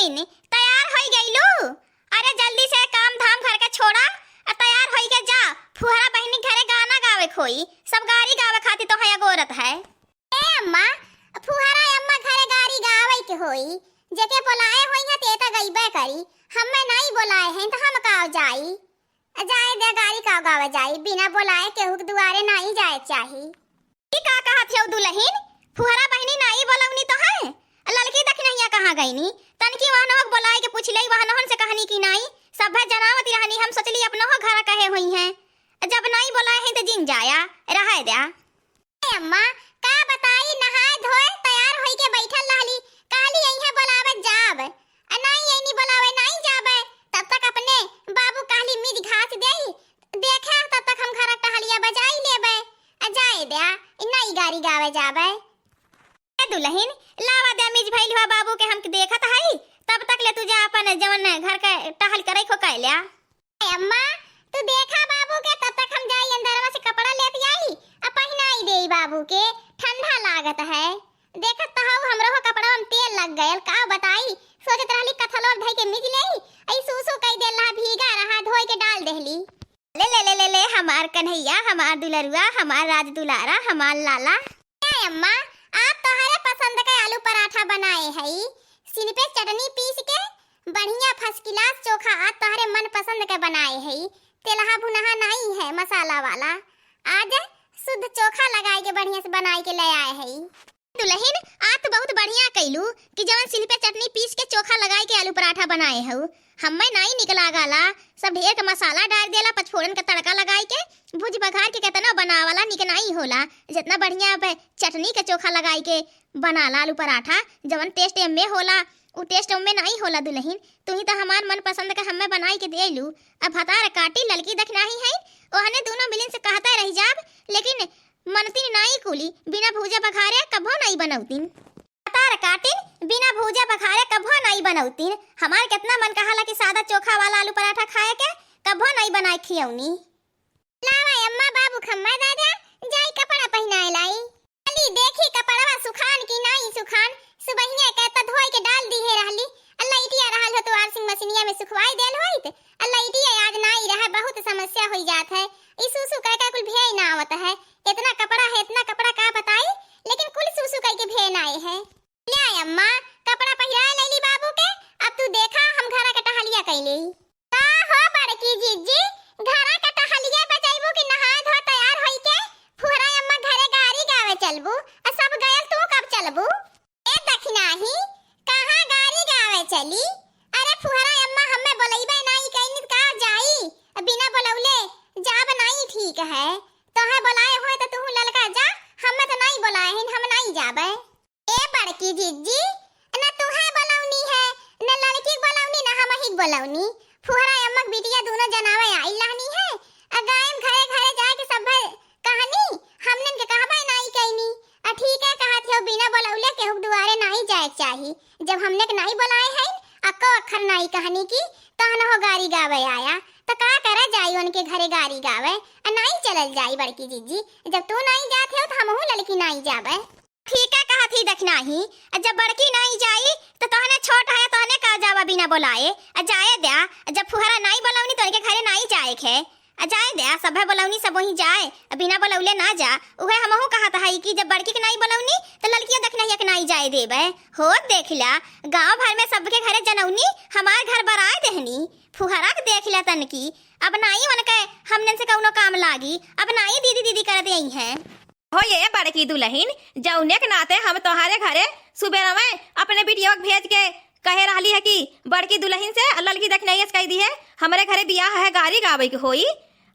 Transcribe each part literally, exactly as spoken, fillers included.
तैयार होई गइलू? अरे जल्दी से काम धाम घर के छोड़ा, अ तैयार होई के जा, फुहरा बहिनी घरे गाना गावे क होई, सब गारी गावे खातिर तोहे अगोरत है। ए अम्मा, फुहरा अम्मा घरे गारी गावे के होई, जेके बोलाए होई है ते त गइबे करी, हम्मे नाई बोलाए हैं त हम का जाई? अ जाए दे, गारी का गावे जाई, बिना बोलाए केहू के दुआरे नाई जाए चाही। ई का कहत हऊ दुलहिन? फुहरा बहिनी नाई बोलौनी तोहे? ललकी दखिनहिया कहाँ गइनी? तनकी वहनोक बोलाए के पूछ लेई, वहनोहन से कहनी कि नाई, सभे जनावत रहनी, हम सोचली अपनोहो घर कहे होइहैं। जब नाई बोलाए हैं त जिन जाया, रहे द्या। ए अम्मा, का बताई, नहाए धोए तैयार होई के बैठल रहली, कहली अइहैं बोलावे जाब। अ नाई अइनी बोलावे, नाई जाबे, तब तक अपने बाबू कहली मिज घास देई, देखे, तब तक हम घर टहलिया बजाई लेबे। अ जाए द्या, ई नाई गारी गावे जाबे। ए दुलहिन, लावा द्या मिज भइल हुआ बाबू के, हम देखत हई, तब तक ले तू जा अपन जवन घर के टहल करे खो कइ ल्या। ए अम्मा, तू देखा बाबू के, तब तक हम जाई अंदरवा से कपड़ा लेत आई, अ पहिनाई देई बाबू के, ठंडा लागत है। देखत त हऊ, हमरो हो कपड़वा में तेल लग गयल, का बताई, सोचत रहली कथलो धई के मिज लेई, ई सूसू कई देल रहा, भीगा रहा, धोई के डाल देहली। ले, ले, ले, ले, ले, हमार कन्हैया, हमार दुलरुआ, हमार राज दुलारा, हमार लाला। ए अम्मा, आप तोहरे पसंद के आलू पराठा बनाए हई, सिन पे चटनी पीस के, बढ़िया first class चोखा आज तोहरे मन पसंद के बनाए हई, तेलहा भुनहा नाई है मसाला वाला, आज शुद्ध चोखा लगाए के बढ़िया से बनाए के ले आए हई। दुलहिन, आ त बहुत बढ़िया कइलू कि जवन सिल पे चटनी पीस के चोखा लगाई के आलू पराठा बनाए हऊ। हम्मे नाई निक लागाला, सब ढेर के मसाला डार देला, पचफोरन के तड़का लगाई के, भुज बघार के केतना बनावला, निक नाई होला। जेतना बढ़िया पे चटनी के चोखा लगाई के बनाला आलू पराठा, जवन taste एम्मे होला, उ taste ओम्मे नाई होला दुलहिन। तुही त हमार मनपसंद के हम्मे बनाई के देलू। अब भतार काटी ललकी दखिनाही है, ओहने दूनो मिलिन से कहते रहि जाब, लेकिन मनतिन नाई कुली, बिना भूजा बघारे कभो नाई बनौतिन। भतार काटिन, बिना भूजा बघारे कभो नाई बनौतिन। हमार केतना मन कहाला कि सादा चोखा वाला आलू पराठा खाए के, कभो नाई बनाए खियौनी। लावा अम्मा बाबू खम्मा दादा, जाई कपड़ा पहिनाए लाई। चली देखी कपड़वा सुखान की नाई सुखान, सुबहिया के त धोई के डाल दीहे रहली, अ लइटिया रहल हो तो washing मशीनिया में सुखवाई देल होइत, अ लइटिया आज नाई रहे, बहुत समस्या होई जात है। ई सूसू कह के कुल भेई ना आवत है, इतना कपड़ा है, इतना कपड़ा का बताई, लेकिन कुल सूसू कह के भेई ना आए है। ले अम्मा, कपड़ा पहिराए लैली बाबू के, अब तू देखा हम घरा के टहलिया कइ लेई। का हो बड़की जिज्जी, घरा के टहलिया बजाइबू कि नहा धो तैयार होई के फुहरा अम्मा घरे गारी गावे चलबू, आ सब गयल तू कब चलबू? ए दखिनाही, कहाँ गारी गावे चली? अरे फुहरा अम्मा हम्मे बोलइबे नाई कइनी त का जाई? बिना बोलौले जाब नाई ठीक है। तोहे बोलाए होए त तू ललका जा, हम्मे त नाई बोलाए हइन, हम नाई जाबे। ए बड़की जिज्जी, न तुहे बोलौनी है, न लड़की के बोलौनी, न हमही के बोलौनी। फुहरा अम्मक बिटिया दूनो जनावे आइल रहनी है। अ गायम घरे घरे जाए के सभे कहनी, हमनन के कहबे नाई कइनी। अ ठीक है कहत हो, बिना बोलौले केहू के दुआरे नाई जाए के चाही। जब हमने के नाई बोलाए हैं, अक्को अक्खर नाई कहनी की तहन हो गारी गावे आया, त का करे जाई उनके घरे गारी गावे? अ नाई चलल जाई बड़की जिज्जी, जब तू नाई जात हो त हमहू लड़की नाई जाबे। ठीक है कहत ही दखिनाही, अ जब बड़की नाई जाई, त तोहने छोट है, तोहने का जावा बिना बोलाए? अ जाए द्या, अ जब फुहरा नाई बोलौनी, तो उनके घरे नाई जाए के है। अ जाए द्या, सभे बोलौनी, सब वहीं जाए, अ बिना बोलौले ना जा। उहे हमहू कहत हई कि जब बड़की के नाई बोलौनी, त लड़किया दखिनहिया के नाई जाए देबे। होत देखिला, गाँव भर में सबके घरे जनौनी, हमार घर बराए देहनी। फुहरा के देखिला तनकी, अब नाई उनके हमनन से कौनो काम लागी, अब नाई दीदी दीदी करत अइहैं। हो ये बड़की दुलहिन, जौने के नाते हम तोहरे घरे सुबेरवे अपने बिटिया के भेज के कहे रहली है कि बड़की दुलहिन से ललकी दखिनैया से कहि दिहे, हमरे घरे बियाह है, गारी गावे के होई।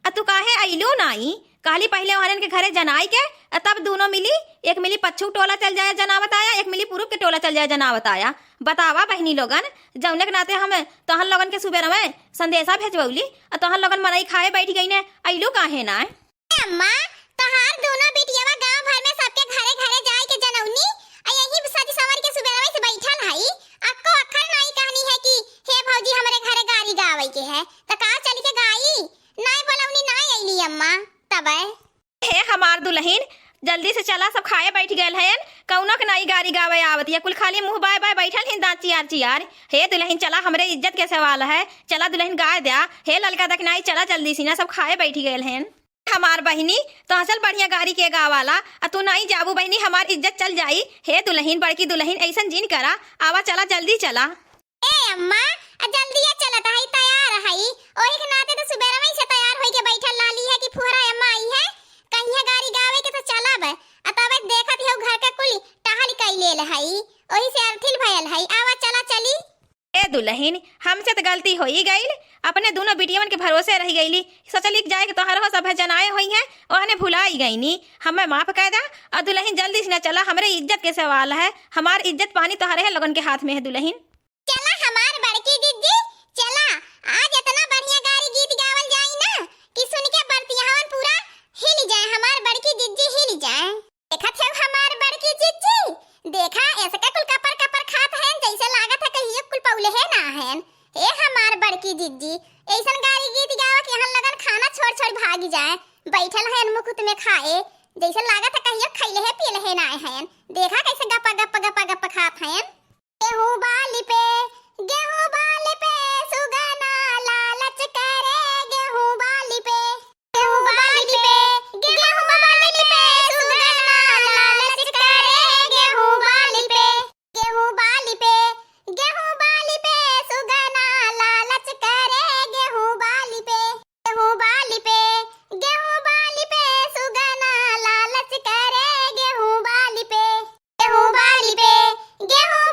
अ तू काहे अइलू नाई? कहली पहिले ओहनन के घरे जनाई के, अ तब दूनो मिली, एक मिली पच्छू टोला चल जाए जनावत आया, एक मिली पुरुब के टोला चल जाए जनावत आया। बतावा बहिनी लोगन, जौने के नाते हम तोहन लोगन के सुबेरवे संदेशा भेजवली, अ तोहन लोगन मनई खाए बैठ गईने, अइलू काहे नाई? अम्मा, तोहार दूनो बिटियावा गांव भर में सबके घरे घरे जाए के जनौनी, आ यही सज संवर के सुबेरवे से बैठल हई। अक्को अक्खर नाई कहनी है कि हे भौजी, हमरे घरे गारी गावे के है, त का चल के गाई? नाई बोलौनी, नाई अइली अम्मा। तबे हे हमार दुलहिन, जल्दी से चला, सब खाए बैठ गयल हयन, कौनो नाई गारी गावे आवत या, कुल खाली मुँह बाय बाय बैठल हिन दाँत चियार चियार। हे दुलहिन चला, हमरे इज्जत के सवाल है, चला दुलहिन गाय द्या। हे ललका दखनाई चला जल्दी सी ना, सब खाए बैठी गयल हैं। हमार बहिनी, तोहसल बढ़िया गारी के गावाला, आ तू नाई जाबू बहिनी, हमार इज्जत चल जाई। हे दुलहिन, बड़की दुलहिन, अइसन जिन करा, आवा चला जल्दी चला। ए अम्मा, आ जल्दिया चलत हई, तैयार हई। ओही के नाते तो सुबेरवई से तैयार होई के बैठल रहली है कि फुहरा अम्मा आई है, कहिया गारी गावे के तो चलब। आ तबे देखत हऊ घर के कुल टहल कई लेल हई, ओही से अरथिल भयल हई। आवा चला चली। ए दुलहिन, हमसे तो गलती होई गइल, अपने दुनो बिटियवन के भरोसे रह गइली। सोचली कि जाए के तोहर हो सब जनाए होई हैं, ओहने भुलाई गइनी। हमें माफ कर दा। और दुलहिन जल्दी से ना चला, हमरे इज्जत के सवाल है, हमार इज्जत पानी तोहरे है लोगन के हाथ में है दुलहिन। चला हमार बड़की जिज्जी, चला। आज इतना बढ़िया गारी गीत गावल जाई ना कि सुन के बरतियावन पूरा हिल जाए, हमार बड़की जिज्जी हिल जाए। देखत हऊ हमार बड़की जिज्जी, देखा ऐसे का कुल कपर कपर खात हैं, जैसे लागत है कहियो कुल पौले है ना हैं। हे हमार बड़की जिज्जी, ऐसन गारी गीत गावा कि यहाँ लगन खाना छोड़ छोड़ भागी जाए, बैठल हैं मुकुत में खाए, जैसे लागत है कहियो खैले है पियले है ना हैं। देखा कैसे गप्पा गप्पा गप्पा गप्पा खात हैं। गेहूं बाली पे, गेहूं बाली पे सुगना लालच करे, गेहूं बाली पे, गेहूं बाली पे, गेहूं बाली पे सुगना लालच करे, गेहूं बाली पे, गेहूं बाली पे, गेहूं बाली पे सुगना लालच करे, गेहूं बाली पे, गेहूं बाली पे, गेहूं बाली पे सुगना लालच करे, गेहूं बाली पे, गेहूं बाली पे, गेहूं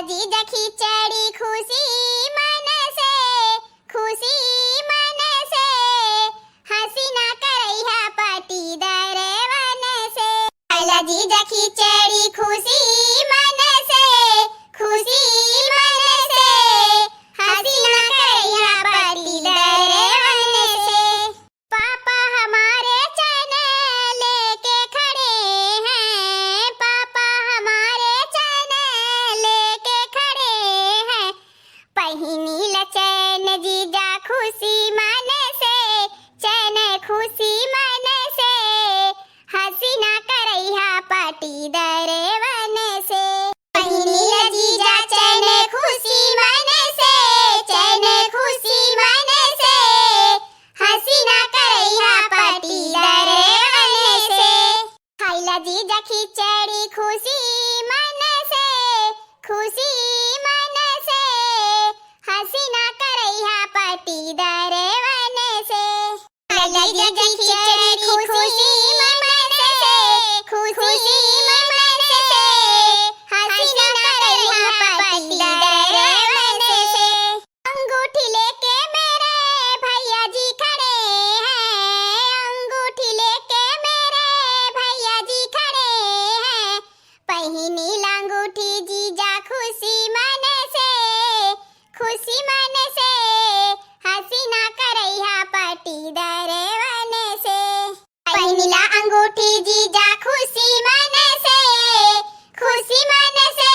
जीजा खिचड़ी खुशी मन से, खुशी मन से, हसीना करइहा पाटी दरवन से। खाइला जीजा खिचड़ी खुशी मन से, खुशी मन से, हसीना करइहा पाटी दरवन से। पापा हमारे चैन लेके खड़े हैं, पापा हमारे चैन लेके खड़े हैं। पहिनीला चैन जीजा खुशी मन से, चैन खुशी मन से, हसीना करइहा पाटी दरवन से। पहिनीला जीजा चैन खुशी मन से, चैन खुशी मन से, हसीना करइहा पाटी दरवन से। खाइला जीजा खिचड़ी खुशी मन से, खुशी मन से, हसीना करइहा पाटी दरवन से। खाइला जीजा खिचड़ी खुशी मन से, खुशी मन से, हसीना करइहा पाटी दरवन से। अंगूठी लेके मेरे भैया जी खड़े हैं, अंगूठी लेके मेरे भैया जी खड़े हैं। पहिनीला अंगूठी जीजा खुशी मन से, खुशी मन से, हसीना करइहा पाटी दरवन से। पहिनीला अंगूठी जीजा खुशी मन से, खुशी मन से,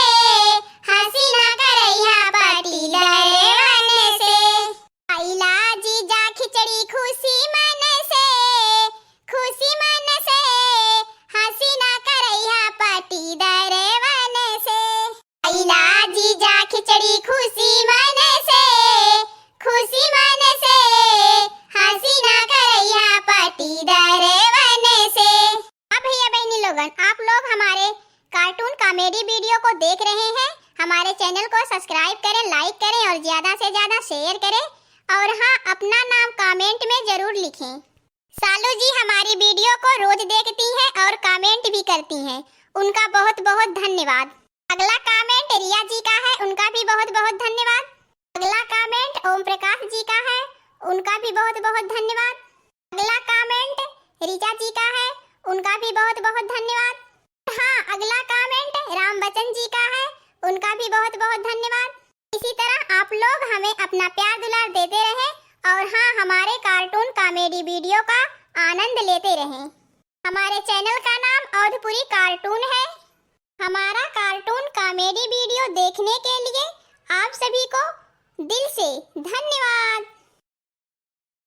हसीना करइहा पाटी दरवन से। खाइला जीजा खिचड़ी खुशी मन से, खुशी मन से, हसीना करइहा पाटी दरवन से। खाइला जीजा खिचड़ी खुशी मन से, खुशी मन से, हसीना करइहा पाटी दरवन से। अब भैया बहनी लोगन, आप लोग हमारे कार्टून कॉमेडी वीडियो को देख रहे हैं, हमारे चैनल को सब्सक्राइब करें, लाइक करें और ज़्यादा से ज़्यादा शेयर करें। और हाँ, अपना नाम कमेंट में ज़रूर लिखें। सालू जी हमारी वीडियो को रोज देखती हैं और कमेंट भी करती हैं, उनका बहुत बहुत धन्यवाद। अगला कमेंट रिया जी का है, उनका भी बहुत बहुत धन्यवाद। अगला कमेंट ओम प्रकाश जी का है, उनका भी बहुत बहुत धन्यवाद। अगला कमेंट रिचा जी का है, उनका भी बहुत बहुत धन्यवाद। हाँ, अगला कमेंट राम बच्चन जी का है, उनका भी बहुत बहुत धन्यवाद। इसी तरह आप लोग हमें अपना प्यार दुलार देते रहें और हाँ, हमारे कार्टून कॉमेडी वीडियो का आनंद लेते रहें। हमारे चैनल का नाम अवधपुरी कार्टून है। हमारा कार्टून कॉमेडी वीडियो देखने के लिए आप सभी को दिल से धन्यवाद।